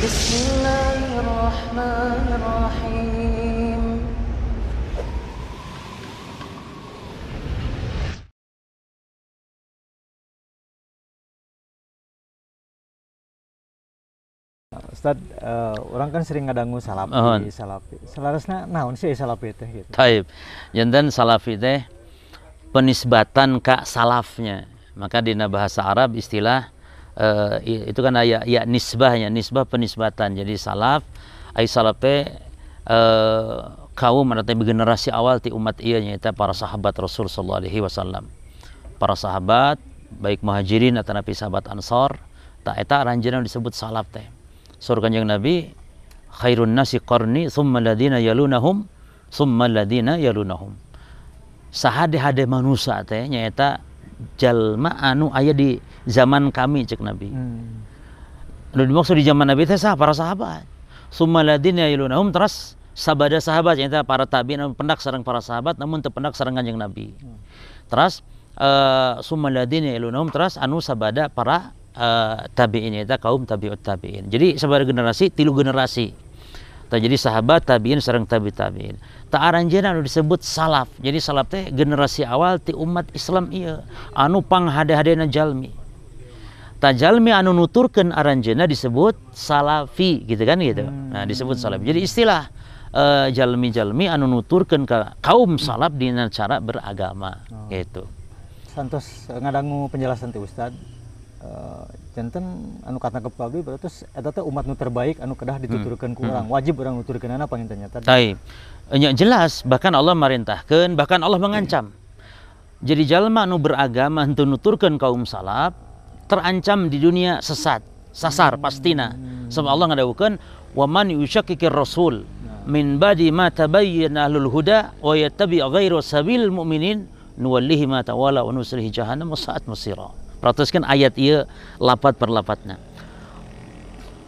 Bismillahirrahmanirrahim. Ustaz, orang kan sering ngadangu salafi, salafi. Salarasna naon sih salafi teh gitu? Taib. Janten salafi teh penisbatan ka salafnya. Maka dina bahasa Arab istilah itu kan aya ya nisbahnya, nisbah penisbatan. Jadi salaf, ai salaf teh kaum atau generasi awal ti umat ieu nyaeta para sahabat Rasul sallallahu alaihi wasallam. Para sahabat baik muhajirin atau nabi sahabat ansor, ta eta aranjeunna disebut salaf teh. Surah Kanjeng Nabi khairun nasi qarni tsumma alladziina yalunahum tsumma alladziina yalunahum. Sahade-hade manusia teh nyaeta jalma anu aya di zaman kami cek Nabi. Anu dimaksud di zaman Nabi teh sah para sahabat. Tsumma alladziina yalunahum teras sabada sahabat nyaeta para tabi'in anu pendak sareng para sahabat namun teu pendak sareng Kanjeng Nabi. Teras tsumma alladziina yalunahum teras anu sabada para tabi'in eta kaum tabi'ut tabi'in. Jadi sabada generasi tilu generasi. Jadi sahabat tabi'in sareng tabi tabi'in. Ta aranjeunna anu disebut salaf. Jadi salaf teh generasi awal ti umat Islam ieu anu panghade-hadena jalmi. Ta jalmi anu nuturkeun aranjeunna disebut salafi gitu kan gitu. Nah disebut salafi. Jadi istilah jalmi-jalmi anu nuturkeun ka kaum salaf dina cara beragama gitu. Santos ngadangu penjelasan ti Ustad. Janten anu katangkep abdi berarti eta teh umat nu terbaik anu kedah dituturkeun ku urang, wajib urang nuturkeunana panginten nya tadi. Taib. Nya jelas bahkan Allah marintahkeun, bahkan Allah mengancam. Jadi jalma anu beragama henteu nuturkeun kaum salaf terancam di dunia sesat, sasar pastina. Sebab Allah ngadawukeun wa man yushakkikir rasul min ba'di ma tabayyana ahlul huda wa yattabi' ghairu sabil mu'minin nuwallihi ma tawalla wa nuslihi jahannam wa sa'at masira. Perhatikan ayat ieu lapat per lapatna.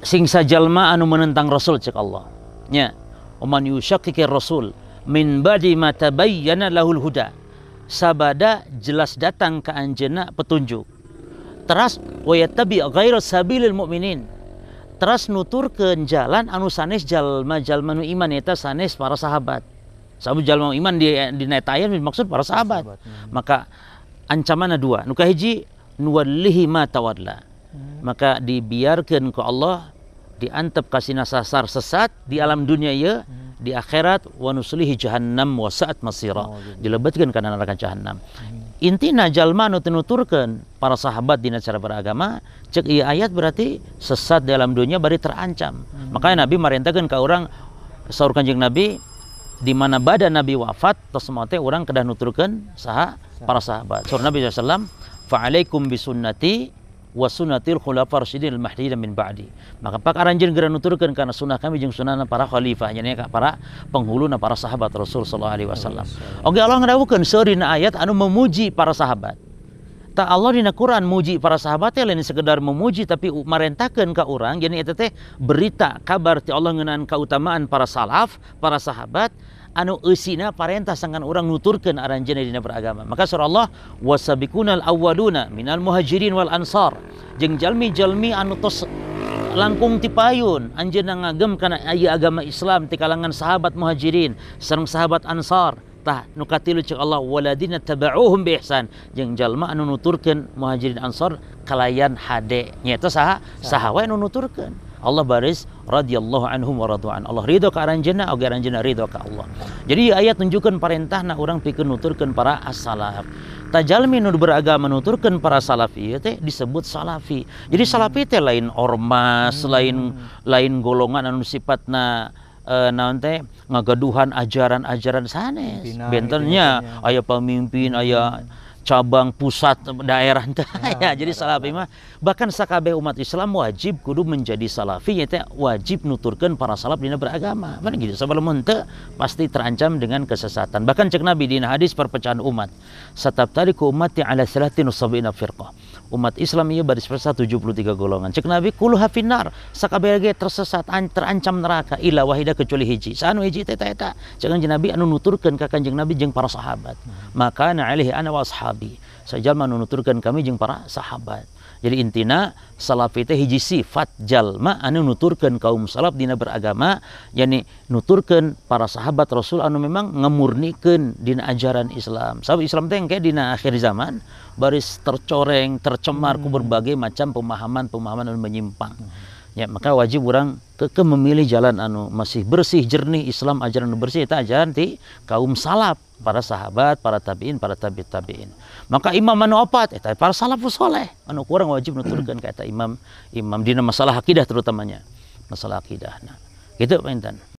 Sing sajalma anu menentang Rasul cek Allah. Nya, man yushakkikir rasul min ba'di ma tabayyana lahul huda. Sabada jelas datang ka anjeunna petunjuk. Teras wa yattabi' ghairu sabilil mu'minin. Teras nuturkeun jalan anu sanes jalma-jalma nu iman eta sanes para sahabat. Sabab jalma iman di dina eta ayat dimaksud para sahabat. Maka ancamanna dua. Nu kahiji nuwallihi ma tawalla. Maka dibiarkan ke Allah diantep kasina sasar sesat di alam dunia ya, di akhirat wa nuslihi jahannam wa sa'at masira. Dilebetkeun kana neraka jahannam. Intina jalma nu teu nuturkeun para sahabat dina cara beragama, cek ieu ayat berarti sesat di alam dunia bari terancam. Makanya Nabi marintahkeun ka urang saur Kanjeng Nabi di mana badan Nabi wafat tos teh urang kedah nuturkeun saha para sahabat. Saur Nabi sallallahu alaihi wasallam fa'alaikum bisunnati wa sunnatil khulafar rasyidin al-mahdiyyin min ba'di. Maka pak aranjeun geura nuturkeun kana sunnah kami jeung sunnahna para khalifah nya para penghuluna para sahabat Rasul sallallahu alaihi wasallam. Oge Allah ngadawukeun seurina ayat anu memuji para sahabat. Ta Allah dina Quran muji para sahabat teh lain sekedar memuji tapi marentahkeun ka urang jadi eta teh berita kabar ti Allah ngeunaan kautamaan para salaf, para sahabat anu eusina parentah sangkan urang nuturkeun aranjeunna dina beragama. Maka surah Allah wasabiqunal awwaluna minal muhajirin wal ansar jeung jalmi-jalmi anu tos langkung ti payun anjeunna ngagem kana aya agama Islam ti kalangan sahabat muhajirin sareng sahabat ansar. Tah nu katilu cek Allah waladina tabauhum bi ihsan jeung jalma anu nuturkeun muhajirin ansar kalayan hade nyaeta saha saha we anu nuturkeun. Allah baris radhiyallahu anhum wa radu'an. Allah ridho ka aranjeunna oge aranjeunna ridho ka Allah. Jadi ayat nunjukkeun parentahna urang pikeun nuturkeun para as-salaf. Tajalmi nu beragama nuturkeun para salaf ieu teh disebut salafi. Jadi salafi teh lain ormas, lain golongan anu sifatna naon teh ngagaduhan ajaran-ajaran sanes. Bentennya aya pamimpin, aya cabang pusat daerah teh ya. Jadi salafi mah bahkan sakabeh umat Islam wajib kudu menjadi salafi nya teh wajib nuturkeun para salaf dina beragama. Mana gitu sebelum henteu pasti terancam dengan kesesatan. Bahkan cek Nabi dina hadis perpecahan umat, sataftariqu ummati ala 73 firqah. Umat Islam ieu baris persa 73 golongan. Cek Nabi kulluha finnar, sakabeh ge tersesat terancam neraka illa wahida kecuali hiji. Saanu hiji teh eta? Cek Kanjeng Nabi anu nuturkeun ka Kanjeng Nabi jeung para sahabat. Maka na alaihi ana wa ashabi. Sajalma anu nuturkeun kami jeung para sahabat. Jadi intina salafi teh hiji sifat jalma anu nuturkeun kaum salaf dina beragama, yakni nuturkeun para sahabat Rasul anu memang ngemurnikeun dina ajaran Islam. Sabab Islam teh engke dina akhir zaman baris tercoreng, tercemar ku berbagai macam pemahaman-pemahaman anu menyimpang. Ya, maka wajib orang kekeh memilih jalan anu masih bersih, jernih Islam, ajaran anu bersih eta ajaran ti kaum salaf, para sahabat, para tabiin, para tabi tabiin. Maka imam anu opat eta para salafus soleh anu kurang wajib nuturkeun ka eta imam, imam dina masalah akidah terutamanya. Masalah akidah. Nah, gitu panginten.